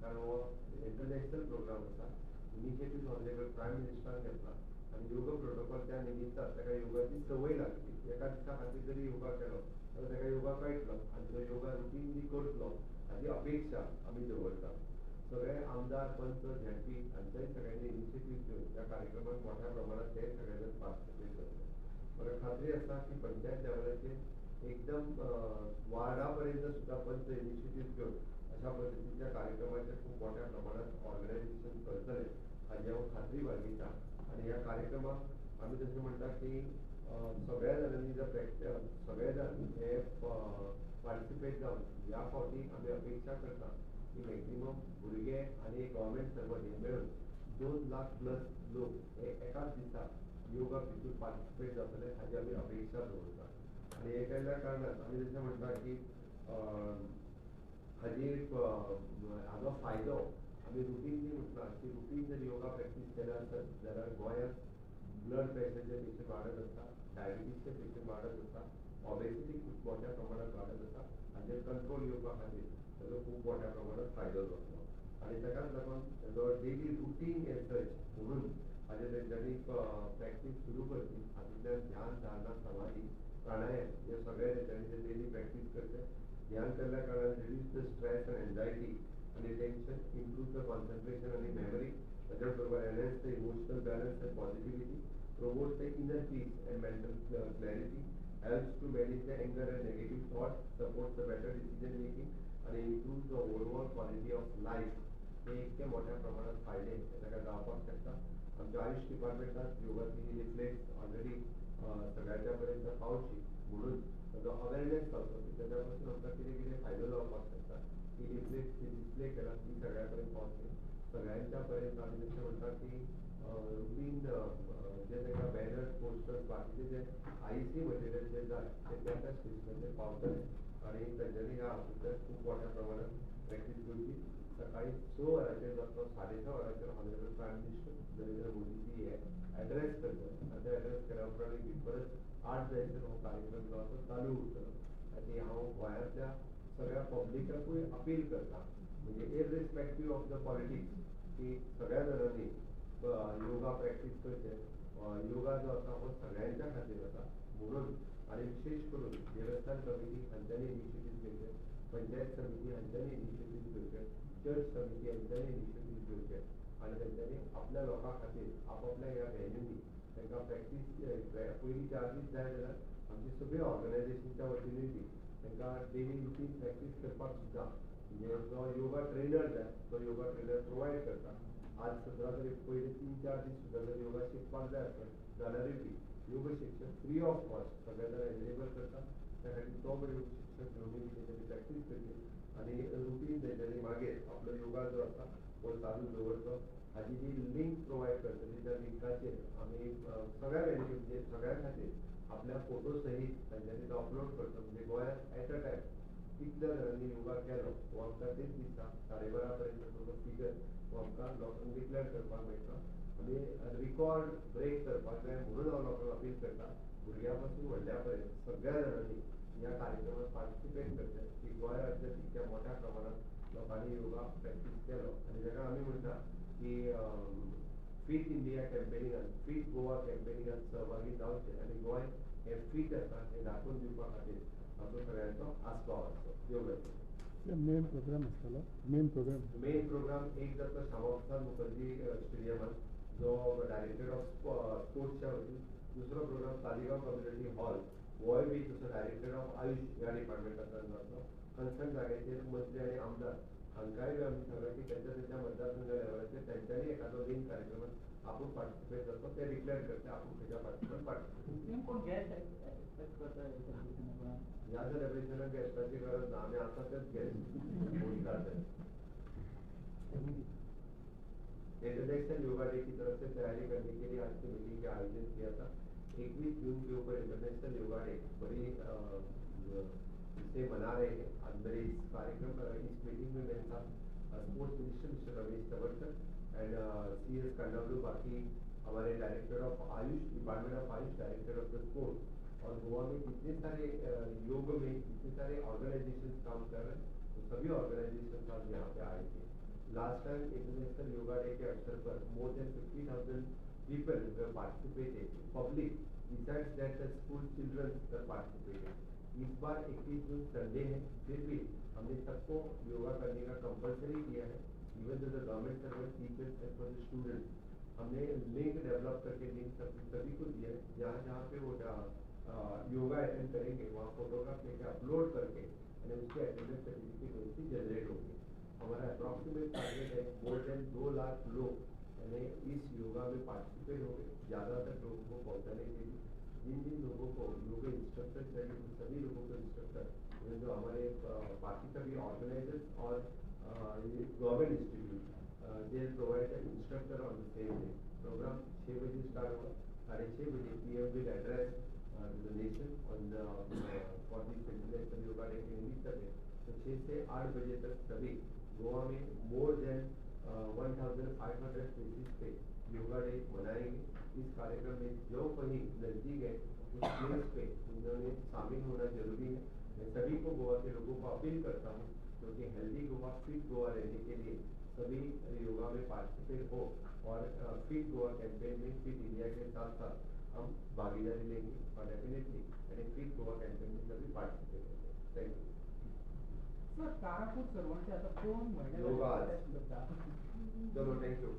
कारण हो international programme आसा. इनिशिएटीव ऑनरेबल प्रायम मिनिस्टरान घेतला आनी योगा प्रोटोकॉल त्या निमित्तान ताका योगाची संवय लागची. एका दिसा खातीर जरी योगा केलो जाल्यार ताका योगा कळटलो आनी तो योगा रुटीनली करतलो हाची अपेक्षा आमी दवरता. सगळे आमदार, पंच, झेडपी हांच्याय सगळ्यांनी इनिशिएटीव घेवन ह्या कार्यक्रमाक मोठ्या प्रमाणात ते सगळे जाण पार्टिसिपेट करतले. म्हाका खात्री आसा की पंचायत लेवलाचेर एकदम वार्डा पर्यंत सुद्दां पंच इनिशिएटीव घेवन अशा पद्दतीच्या कार्यक्रमाचेर खूब मोठ्या प्रमाणात ऑर्गनायझेशन करतले हाजी हांव खात्री बाळगिता. आनी ह्या कार्यक्रमाक आमी तशें म्हणटा की सगळ्या जाणांनी जर सगळे जाण हे पार्टिसिपेट जावन ह्या फावटी आमी अपेक्षा करता की मॅक्झिमम भुरगे आनी गव्हर्मेंट सर्वंट हे मेळून 2 लाख प्लस लोक हे एकाच दिसा योगा भितूर पार्टिसिपेट जातले हाजी आमी अपेक्षा दवरता. आनी हे केल्ल्या कारणान आमी जशें म्हणटा की हाजी हाजो फायदो आमी रुटीनली म्हटलां की रुटीन जर योगा प्रॅक्टीस केल्या आसत जाल्यार गोंयांत ब्लड प्रेशरचे पेशंट वाडत आसता, डायबिटीजचे पेशंट वाडत आसता, ऑबेसिटी खूब मोठ्या प्रमाणात वाडत आसा. हाजेर कंट्रोल येवपा खातीर ताजो खूब मोठ्या प्रमाणात फायदो जातलो. आनी ताकाच लागून ताजो डेली रुटीन एज सच म्हणून हाजेर तेंच्यांनी प्रॅक्टीस सुरू करची. हातूंतल्यान ध्यान, धारणा, समाधी, प्राणायाम हे सगळे तेंच्यांनी ते डेली प्रॅक्टीस करचे. ध्यान केल्ल्या कारणान reduce the stress and anxiety आनी टेन्शन, इम्प्रूव the concentration आनी मेमरी, ताच्या बरोबर enhance the emotional balance and positivity, promotes the inner peace and mental clarity, helps to manage the anger and negative thoughts, supports the better decision making and improves the overall quality of life. हे इतके मोठ्या प्रमाणात फायदे हे ताका जावपाक शकता. आमच्या आयुष डिपार्टमेंटात योगाची ही लिफलेट्स ऑलरेडी सगळ्यांच्या पर्यंत पावची म्हणून ताजो अवेरनेस जावचो की ताच्या पासून आमकां कितें कितें फायदो जावपाक शकता. ही लिफलेट्स जी डिस्प्ले केला ती सगळ्या पर्यंत पावची. सगळ्यांच्या पर्यंत आमी जशें म्हणटा की रुटीन जे तांकां बॅनर्स, पोस्टर्स, बाकीचे जे आयसी मटेरियल जे जाय ते त्या त्या स्टेशनाचेर पावतले आनी तेंच्यांनी ह्या हातूंतल्यान खूब मोठ्या प्रमाणात प्रॅक्टीस करची. सकाळी 6 वरांचेर जातलो, 6:30 वरांचेर ऑनरेबल प्रायम मिनिस्टर नरेंद्र मोदीजी हे एड्रेस करतले आनी ते एड्रेस केल्या उपरांत एक परत 8 जायसर हो कार्यक्रम जो आसा चालू उरतलो. आनी हांव गोंयांतल्या सगळ्या पब्लिकाकूय अपील करता, म्हणजे इररिस्पेक्टीव ऑफ the politics की सगळ्या जाणांनी योगा प्रॅक्टीस करचे. योगा जो आसा हो सगळ्यांच्या खातीर आसा म्हणून आनी विशेश करून देवस्थान समिती हांच्यांनी इनिशिएटीव घेवचे, पंचायत समिती हांच्यांनी इनिशिएटीव घेवचे, चर्च समिती हांच्यांनी इनिशिएटीव घेवचे आनी तेंच्यांनी आपल्या लोकां खातीर आपापल्या ह्या व्हेन्यूंनी तांकां प्रॅक्टीस पयलीं 4 दीस जाय जाल्यार आमची सगळी ऑर्गनायझेशनच्या वतीनूय बी तांकां डेली रुटीन प्रॅक्टीस करपाक सुद्दां म्हणजे जो योगा ट्रेनर जाय तो योगा ट्रेनर प्रोवायड करता. आज 17 तारीख पयले 3-4 दीस सुद्दां जर योगा शिकपाक जाय आसत जाल्यारूय बी योग शिक्षक फ्री ऑफ कॉस्ट सगळे जाण एवेलेबल करता. त्या खातीर तो योग शिक्षक घेवन बी तेंच्यांनी प्रॅक्टीस करची आनी रुटीन तेंच्यांनी मागीर आपलो योगा जो आसा तो चालू दवरचो. हाजी जी लिंक प्रोवायड करतली त्या लिंकाचेर आमी सगळ्या व्हेन्यू म्हणजे सगळ्यां खातीर आपल्या फोटो सहीत तांच्यांनी तो अपलोड करचो. म्हणजे गोंयांत एट अ टायम कितल्या जाणांनी योगा केलो हो आमकां तेच दिसा 12:30 पर्यंत तो फिगर हो आमकां लोकांक डिक्लेर करपाक मेळटलो. आमी रिकॉर्ड ब्रेक करपाक जाय म्हणून हांव लोकांक अपील करता, भुरग्यां पासून व्हडल्या पर्यंत सगळ्या जाणांनी ह्या कार्यक्रमात पार्टिसिपेट करचें की गोंय राज्यांत इतक्या मोठ्या प्रमाणात लोकांनी योगा प्रॅक्टीस केलो. आनी ताका आमी म्हणटा की फिट इंडिया कॅम्पेनिंगान, फिट गोवा कॅम्पेनिंगान सहभागी जावचें आनी गोंय हें फिट आसा हें दाखोवन दिवपा खातीर आमचो सगळ्यांचो आस्पाव आसचो. योगाचो मेन प्रोग्राम आसतलो, मेन प्रोग्राम मेन प्रोग्राम एक जाता श्यामा प्रसाद मुखर्जी स्टेडियमान जो डायरेक्टर ऑफ स्पोर्ट्सच्या वतीन, दुसरो प्रोग्राम तालिगांव कम्युनिटी हॉल होय बी तसो डायरेक्टर ऑफ आयुष ह्या डिपार्टमेंटांतल्यान जातलो. कन्सर्न जाग्याचेर मंत्री आनी आमदार हांकांय बी आमी सांगलां की तेंच्या तेंच्या मतदारसंघ लेवलाचेर तेंच्यांनी एखादो मेन कार्यक्रमात आपूण पार्टिसिपेट जातलो ते डिक्लेअर करचे आपूण खंयच्या पार्टिसिपेट पार्टिसिपेट. कोण गेस्ट एक्सपेक्ट करता ह्या सेलिब्रेशनाक गेस्टाची गरज ना, आमी आसा तेच गेस्ट काडटात. इंटरनेशनल योगा डे की तरफ से तैयारी करने के लिए आज की मीटिंग का आयोजन किया था. 21 जून के ऊपर इंटरनेशनल योगा डे बड़ी इसे मना रहे हैं। आज मेरे इस कार्यक्रम इस मीटिंग में मेरे साथ sports minister mister Ramesh Tawadkar and CS Kandavlu, बाकी हमारे director of AYUSH, department of AYUSH, director of the sports और गोवा में जितने सारे योग में जितने सारे ऑर्गेनाइजेशन काम कर रहे हैं तो सभी ऑर्गेनाइजेशन आज यहाँ पे आए थे। Last time international yoga day K अवसर पर more than 50,000 people were participated, public, besides that the school children were participated. इस बार 21 जून संडे है, फिर भी हमने सबको योगा करने का कंपलसरी किया है, even the government servant, teachers and for the students. हमने लिंक डेवलप करके लिंक सब सभी को दिया है, जहाँ जहाँ पे वो योगा अटेंड करेंगे वहाँ फोटोग्राफ लेके अपलोड करके यानी उसके अटेंडेंस सर्टिफिकेट उनकी जनरेट होगी। हमारा अप्रॉक्सीमेट टारगेट है मोर देन 2 लाख लोग यानी इस योगा में पार्टिसिपेट हो गए। ज़्यादातर लोगों को पहुँचाने के लिए जिन जिन लोगों को योगा इंस्ट्रक्टर चाहिए उन सभी लोगों को इंस्ट्रक्टर, जो हमारे बाकी सभी ऑर्गेनाइजर्स और government institute, they provide the instructor on the same day. Programme 6 बजे स्टार्ट हुआ, 6:30 बजे PM will address the nation on the for this international yoga day K निमित्त में। तो 6 से 8 बजे तक सभी गोवा में more than 1500 places pay yoga day मनाएंगे। इस कार्यक्रम में जो कहीं नज़दीक है उस प्लेस पे उन्होंने शामिल होना जरूरी है। मैं सभी को गोवा के लोगों को अपील करता हूँ क्योंकि हेल्दी गोवा, फिट गोवा रहने के लिए सभी योगा में पार्टिसिपेट हो और फिट गोवा कैंपेन में फिट इंडिया के साथ साथ हम भागीदारी लेंगे और डेफिनेटली यानी फिट गोवा कैंपेन में सभी पार्टिसिपेट होंगे। Thank you. Sir, Karapur सर्वांचे आता 2 महिने योगा। चलो, thank you.